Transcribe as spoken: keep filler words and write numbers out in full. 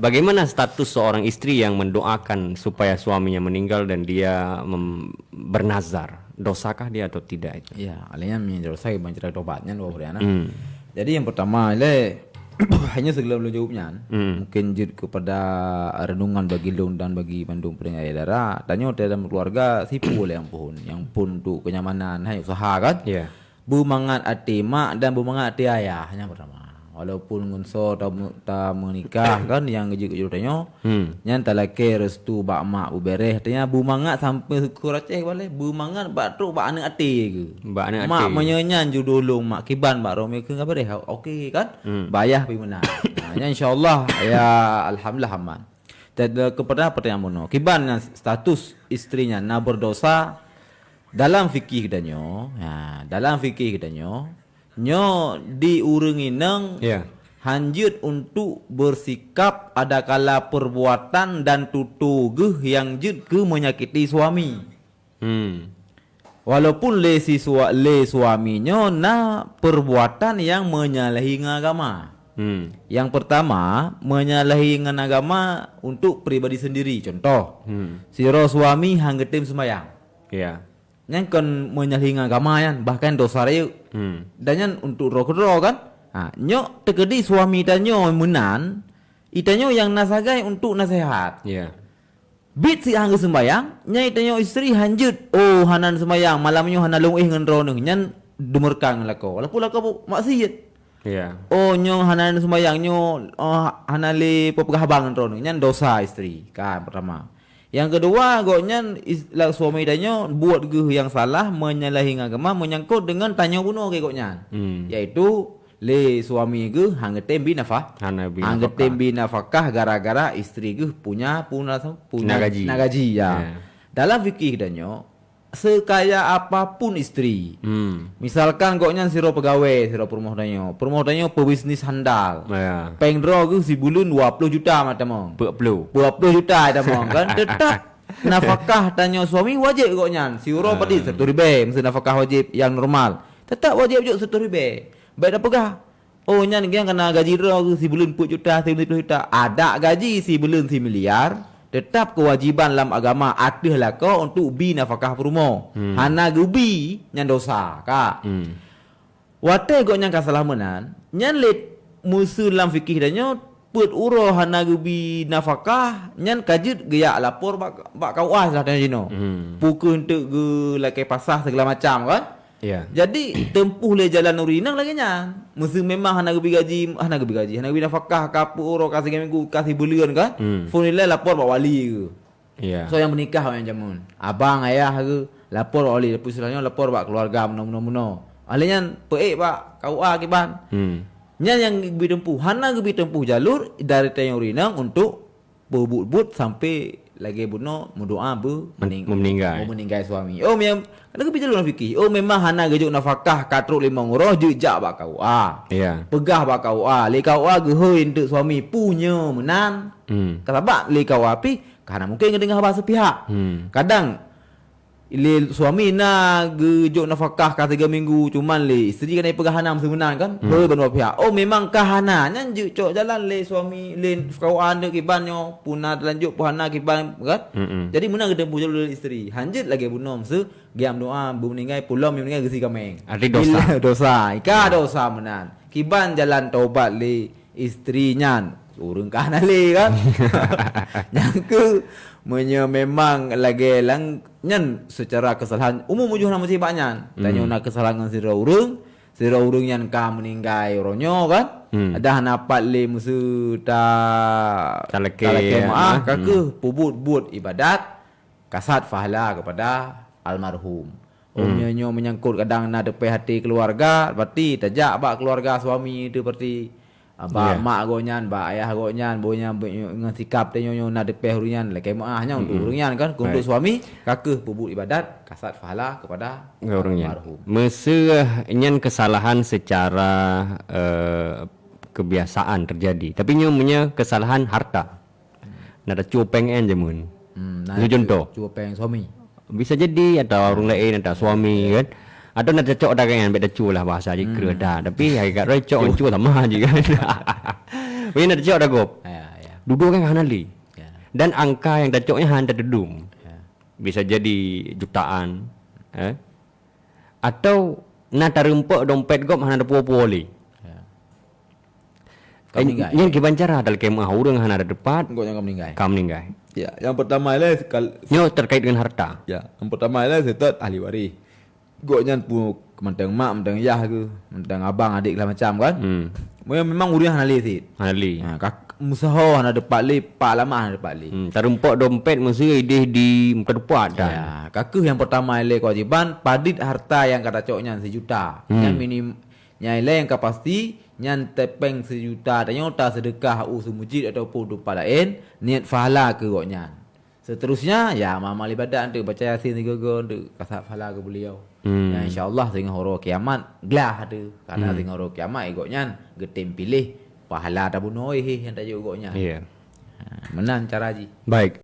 Bagaimana status seorang istri yang mendoakan supaya suaminya meninggal dan dia mem- bernazar? Dosakah dia atau tidak itu? Ya, alanya meunyoe dosa ban cara tobat nyan dua puluh anak. Hmm. Jadi yang pertama le hanya sebelum lôn jawab nyan, mungkin jeuet kepada renungan bagi lôn dan bagi bandum pendengar dara. Tanyoe dalam keluarga sipu le yang pun, yang pun untuk kenyamanan hai usaha kan. Ya. Beumangat até mak dan beumangat até ayah yang pertama. Walaupun ngon soe ta, ta meunikah kan yang jeuet judô tanyoe, Hmm. nyan talakée restu bak mak beubereh tanya beumangat sampai syukur Aceh baleh beumangat bak trok bak aneuk até ke. Bak aneuk Mak até. Meunyoe nyan judô lôn mak kiban bak Romi keu ngabareh oke kan? Hmm. Bayah pi meunan. Nah, nyan insyaallah ya alhamdulillah aman. Dan eh, kepada pertanyaan bunoe, kiban nyan status istri nyan na berdosa dalam fikih geutanyoe. Ha, dalam fikih geutanyoe, nyoe di ureuëng inong Ya. hanjeuet untuk bersikap adakala perbuatan dan tutoe geuh yang jeuet keu menyakiti suami. Hmm. Walaupun lé si sua, lé suami nyoe na perbuatan yang menyalahi ngon agama. Hmm. Yang pertama, menyalahi ngon agama untuk pribadi sendiri. Contoh, Hmm. sidroe suami hang geutem sembahyang. Ya. Nyan kon menyalahi ngon agama nyan, bahkan dosa rayeuk. Hmm. Dan nyan untuk droe keudroe kan? Ha, nyoe teukeudi suami tanyoe meunan, itanyoe yang na sagai untuk nasihat. Ya. Bit si hang geuseumbahyang, nyai tanyoe istri hanjeuet, "Oh, hana seumbahyang, malam nyoe hana lôn éh ngon droeneuh." Nyan dumurka ngon lakoe. Walaupun lakoe bu- maksiet. Ya. Oh, nyoe hana seumbahyang, nyoe oh, hana lé peugah haba ngon droeneuh. Nyan dosa istri. Kan pertama. Yang kedua, gobnyan is- la- suami tanyoe buet geuh yang salah menyalahi agama menyangkut dengan tanyoe bunoe ke gobnyan. Hmm. Yaitu lé suami geuh hang geutem bi nafah. Hana bi Hang nafakah. Geutem bi nafakah gara-gara istri geuh punya punya punya Na gaji. Na gaji ya. Ya. Dalam fikih tanyoe, sekaya apapun istri, Hmm. misalkan gobnyan sidroe pegawai, sidroe peurumoh tanyoe, peurumoh tanyoe pebisnis handal. Ya. Peng droe geuh sibuleuen dua puluh juta mah tamong. Peuet ploh. Dua puluh juta tamong kan tetap nafakah tanyoe suami wajib gobnyan. Siuroe Ah. padit seratus ribèe mesti nafakah wajib yang normal. Tetap wajib jok seratus ribèe. Baik dah peugah. Oh nyan geng kena gaji droe geuh sibuleuen peuet juta, sibuleuen peuet juta. Adak gaji sibuleuen similiar, tetap kewajiban lam agama ateueh lakoe untuk bi nafakah peurumoh. Hmm. Hana geubi nyan dosa, ka. Hmm. Watèe gobnyan ka salah meunan, nyan lé meuseu lam fikih tanyoe peuet uroe hana geubi nafakah, nyan ka jeuet geujak lapor bak, bak K U A salah tanyoe jinoe. Hmm. Pukul enteuk geulakèe pasah segala macam kan. Ya. Jadi teumpuh lé jalan ureueng inong lagèe nyan. Meuseu memang hana geubi gaji, hana geubi gaji, hana geubi nafakah ka peuet uroe, ka siga minggu, ka sibuleuen kan. Hmm. Phon ilèe lapor bak wali ke. Ya. So yang menikah awak nyan jameun. Abang ayah ke lapor bak wali, lepas selanjutnya lapor bak keluarga meunoe-meunoe-meunoe. Ahli nyan peuék bak K U A kiban. Hmm. Nyan yang geubi tempuh, hana geubi tempuh jalur dari tanyoe ureueng inong untuk peubuet-buet sampai lagèe bunoe meudoa beu Men- meninggai. Meninggai suami. Oh, mem- kena geubi jalur fikih. Oh, memang hana geujok nafakah ka trok limong uroe, jeuet jak bak K U A. Ya. Peugah bak K U A, lé K U A geuhôi enteuk suami punya meunan. Hmm. Ka sabab lé K U A pih ka hana mungkin geudeungoe haba sepihak. Hmm. Kadang lé suami na geujok nafakah ka tiga minggu, cuman lé istri kan peugah hana meunan kan. Hmm. Hôi bandua pihak. Oh, memang ka hana, nyan jeuet cok jalan lé suami, lé K U A enteuk kiban nyoe, puna lanjut pun hana kiban kan. Mm-mm. Jadi meunan geutempuh jalur lé istri. Hanjeuet lagèe bunoe meuseu giam doa beu meninggai, pulang beu meninggai geusi kameng. Arti dosa. Bila dosa, ika dosa meunan. Kiban jalan taubat lé istri nyan. Ureueng ka hana lé kan. Nyang keu meunyoe memang lagèe lang nyan secara kesalahan umum ujoh na musibah nyan. Tanyoe na kesalahan ngon sidroe ureueng, sidroe ureueng nyan ka meninggai uroe nyoe kan. Hmm. Dah na pat lé meuseu ta Talakèe, talakèe maah ah. Ka keuh peubuet-buet ibadat kasat pahala kepada almarhum. Oh, hmm. Nyoe menyangkut kadang na teupeh hati keluarga, berarti tajak bak keluarga suami tu berarti ah, bak yeah. Mak gobnyan, bak ayah gobnyan, gobnyan ngon sikap tanyoe nyoe na teupeh ureueng nyan, lakèe maah nyan untuk ureueng nyan kan, untuk suami ka keuh peubuet ibadat kasat pahala kepada almarhum. Meuseu nyan kesalahan secara uh, kebiasaan terjadi. Tapi nyoe meunyoe kesalahan harta. Na tacue péng en jameun. Hmm, nah, contoh. Cue péng suami. Bisa jadi atau orang lain atau suami kan. Atau na tacok dah kan, bèk tacue lah bahasa jih kreueh dah. Tapi hakikat roh cok cue sama je kan. Tapi na tacok dah gop. Ya, ya. Dudoe kan hana lé. Ya. Dan angka nyang tacok nyan hana teudum. Ya. Bisa jadi jutaan, eh? Atau na tarumpok dompet gob hana teupuwoe-puwoe lé. Ya. Ka meninggai. Nyan kiban cara talakée meu'ah ureuëng hana ada teumpat. Gobnyan ka meninggai. Ka meninggai. Ya, yang pertama ilée sekal- Nyoe terkait dengan harta. Ya, yang pertama ilée seutôt ahli waris. Gobnyan pu mantong mak, mantong yah ke, mantong abang, adik, segala macam kan. Hmm. Memang ureuëng hana lé cit. Hana lé. Ha, kak musaho hana teumpat lé, pak lama hana teumpat lé. Hmm, tarumpok dompet meuseu ideh di muka teumpat dah. Ya, ka kheueh yang pertama ilée kewajiban padit harta nyang ka tacok nyan sejuta. Hmm. Nyan minim Nyang ilée nyang ka pasti, nyan teupeng sejuta tanyoe taseudekah u seumujid ataupun teumpat laén, niet pahala keu gobnyan. Seterusnya, ya, amal-amal ibadat tu, baca Yasin sigoe-goe tu, kasat pahala keu beliau. Hmm. Ya, insya-Allah singoh uroe kiamat glah tu. Karena Hmm. singoh uroe kiamat gobnyan geutem piléh pahala tabunoe nyang tajok gobnyan. Iya. Ha, meunan cara jih. Baik.